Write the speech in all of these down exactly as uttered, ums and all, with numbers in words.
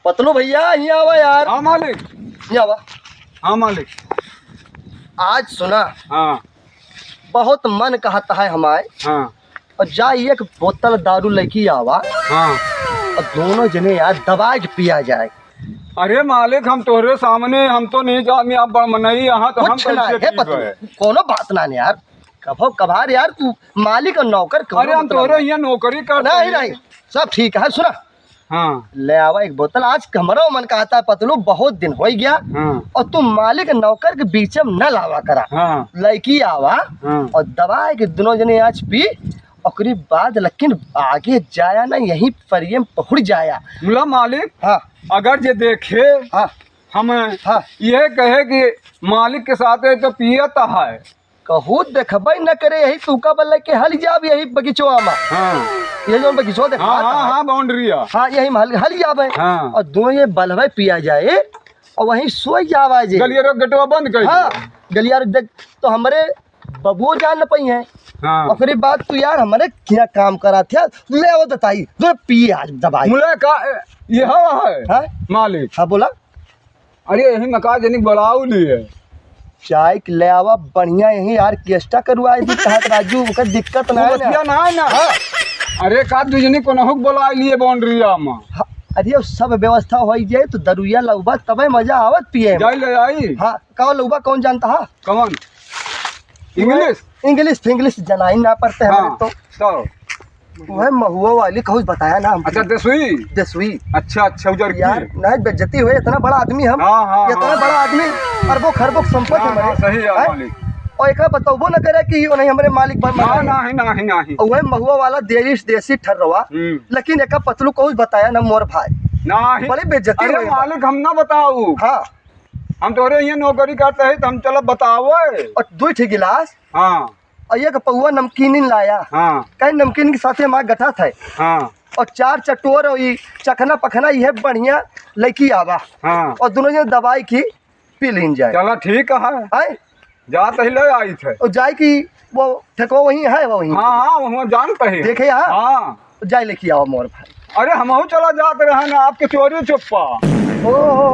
पतलू भैया, हियाँ आवा यार। हाँ मालिक। हियाँ आवा। हाँ मालिक। आज सुना। हाँ। बहुत मन कहत है हमार। हाँ। और जा एक बोतल दारू लइके आवा। हाँ। और दोनों जने यार दबाइ के पिया जाए। अरे मालिक, हम तोहरे सामने, हम तो नीच आदमी, आप बड़ मनई, यहाँ तो हम कुछ ना कैसे है पतलू, पीबे? कोनो बात ना यार, कभो कभार यार, तू मालिक और नौकर कौनो अरे हम मतलब तोहरे ना। यहाँ नौकरी करते नहीं, हैं। नहीं, सब ठीक है। सुना, हाँ। ले आवा एक बोतल, आज हमरो मन कहत है पतलू, बहुत दिन होइ गया। हाँ। और तू मालिक नौकर के बीच में न लावा करा। हाँ। लइके आवा हाँ। और दबाइ के दोनों जने आज पी, ओकरी बाद लेकिन आगे जाया ना, यहीं फरिये में पहुँच जाया। मुला मालिक, हाँ। अगर जे देखे हाँ। हम हाँ। ये कहे कि मालिक के साथ है तो पियत है। कहूँ देखबे न करे, यही तू का बल्ले के हल जाब यही बगीचवा में। हाँ। ये जौन बगीचवा देखा हाँ, हाँ, हाँ, बाउंड्री है। हाँ, यही में हल, हल जाबे। हाँ। और दोनों ये बलवे पिया जाए और वहीं सोई जावा जे। गलियारा गेटवा बंद कर हाँ, दिया। गलियारा देख, तो हमरे बबुओ जान न पाई है। हाँ। ओकरे बाद तू यार हमरे क्या काम करा थे, ले आओ दताई, ले पिए आज दबाइ। मुला का, ये हवा है? हाँ? मालिक। हाँ, बोला। अरे, यही में का जनिक बड़ाऊ लिए। चाय के ले आवा, बढ़िया यही orchestra करवाए दी, कहत राजू, ओकर दिक्कत ना है ना। बतिया ना है ना। हाँ। अरे, का दू जनिक कोनहुक बोलाए लिए बाउंड्रिया में। हाँ, अरे, सब व्यवस्था होइ जाए तो दरुइया लउबा, तबे मजा आवत पिए में। जाई ले आई। हाँ, का लउबा कौन जानता है? कौन? English? English फिंग्लिश जनाई ना पड़ते हमारे हाँ, तो। तो। वह महुआ वाली कहूँ बताया ना हम। अच्छा, देसुई? देसुई। अच्छा, अच्छा, उजर की। यार, नहीं, बेइज्जती हुए, इतना बड़ा आदमी हम। हाँ, हाँ, इतना हाँ। बड़ा आदमी, अरबों खरबों की संपत्ति हाँ, हमारे। हाँ, सही है, हैं? मालिक। और एका बतौबो न करे कि वो नहीं हमरे मालिक बन ना, बना है। नहीं, नहीं, नहीं। और वह महुआ वाला देसी, देसी ठर्रवा, हम्म। लेकिन एका पतलू कहूँ बताया ना मोर भाई। नहीं। बड़ी बेइज्जती अरे हुई। मालिक, हम ना बताऊ। हाँ। हम तोहरे यहाँ नौकरी करते हैं, तो हम चला बतावे। और दो ठे गिलास। हाँ। और एक पौवा नमकीन लाया। हाँ। कहीं नमकीन के साथे माँ गठा था। हाँ। और चार चटोर और ई चखना पखना, ये बढ़िया लइके आवा। हाँ। और दोनों जने दबाइ के पी लीन जाए। चला ठीक है। आए? जात ही ले आई थे। और जाए कि वो ठेकवा वहीं है, वो वहीं। हाँ, हाँ, वहाँ जानते हैं। देखे यहाँ? हाँ। जाए लइके आवा मोर भाई। अरे हमहू चला जात रहन आपके चोरी चुप्पा। ओ हो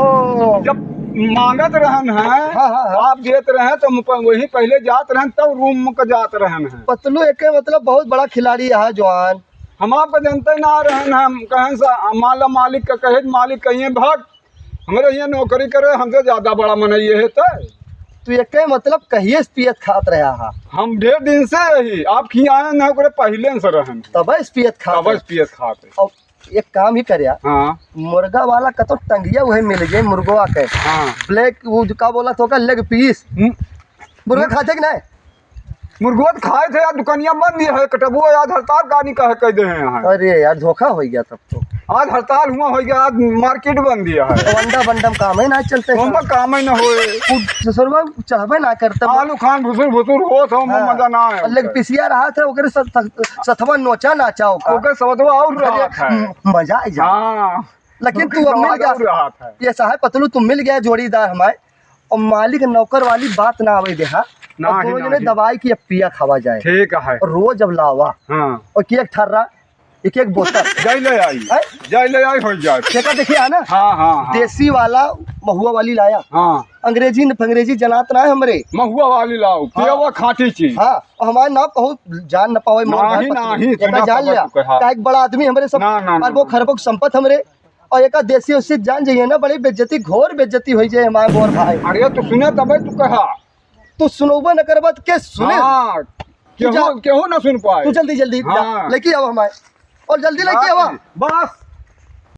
हो। जब मांगत रहन है, हाँ, हाँ, हाँ। आप देत रहे तो हम प-, वहीं पहले जात रहन, तब रूम में क जात रहन है। पतलू एके मतलब बहुत बड़ा खिलाड़ी है जवान। हम आपका जनते ना रहन, हम कहन सा, मान ला मालिक का कहे, मालिक कहिए भाग, हमरे यहाँ नौकरी करे, हमसे ज्यादा बड़ा मनई है तो। तू एके मतलब कहिए से पियत खात रहा हा। हम ढेर दिन से यही, आप खियाए ना ओकरे पहिले से रहन। तबे से पियत खात तबे रहे। से पियत खात है। अब एक काम ही करया। हाँ। मुर्गा वाला का तो टंगिया वही मिल गए, मुर्गवा के। हाँ। Black, वो जो का बोला तो का leg piece। हम्म। मुर्गा हम्म। खाते कि नहीं? मुर्गवा तो खाए थे यार, दुकानिया बंद ही है, कटबुआ आज हड़ताल का नहीं कहे, कह दे हैं यहाँ। अरे यार, धोखा हो गया तब तो। आज हड़ताल हुआ हो गया, आज market बंद ही है। तो अंडा बंडम काम है ना चलते हम हैं। काम ही ना होए। वो ससुरवा चढ़बे ना करते। आलू खान भुसुर भुसुर होत हो, हाँ। मजा ना आए और leg ओकर। Piece-या रहा था, ओकरे सत-, सत-, सतवा नोचा नाचा ओकर। ओकर सतवा और अरे, रहा था। म-, मजा आ जा। हाँ। लेकिन तू अब मिल गया। और रहा था। ये साहब पतलू, तू मिल गया जोड़ीदार हमारे। और मालिक नौकर वाली बात ना आवे देहा। ना और ही, दोनों ना जने ही। दबाई की अब पिया खावा जाए। ठीक है। और रोज अब लावा। हाँ। और केक ठर्रा, एक एक बोतल। जाई ले आई। हैं? जाई ले आई, हो जाए। ठेका देखिए है ना? हाँ, हाँ, हाँ। देसी वाला, महुआ वाली लाया। हाँ। अंग्रेजी न, अंग्रेजी जनात ना है हमरे। महुआ वाली लाओ, हाँ। पियवा खाटी चीज। हाँ, और हमारे नाम कहूँ जान न पावे, मोर नाही, भाई पतलू। नाही, एका सुना जान पकड़ लिया। चुका है। का एक बड़ा आदमी हमरे सब ना, ना, ना, अरबों ना। खरबों की संपत हमरे। और एका देसी उसी जान जाइए ना, बड़ी बेइज्जती, घोर बेइज्जती हो जाए हमारे मोर भाई। अरे तो सुने तबे तू कहा। तू सुनौबे न करबा त के सुने? हाँ, तू केहू, जा। केहू ना सुन पाए। तू जल्दी, जल्दी जा, हाँ। लेके आवा हमारे। और जल्दी लेके आवा। बस।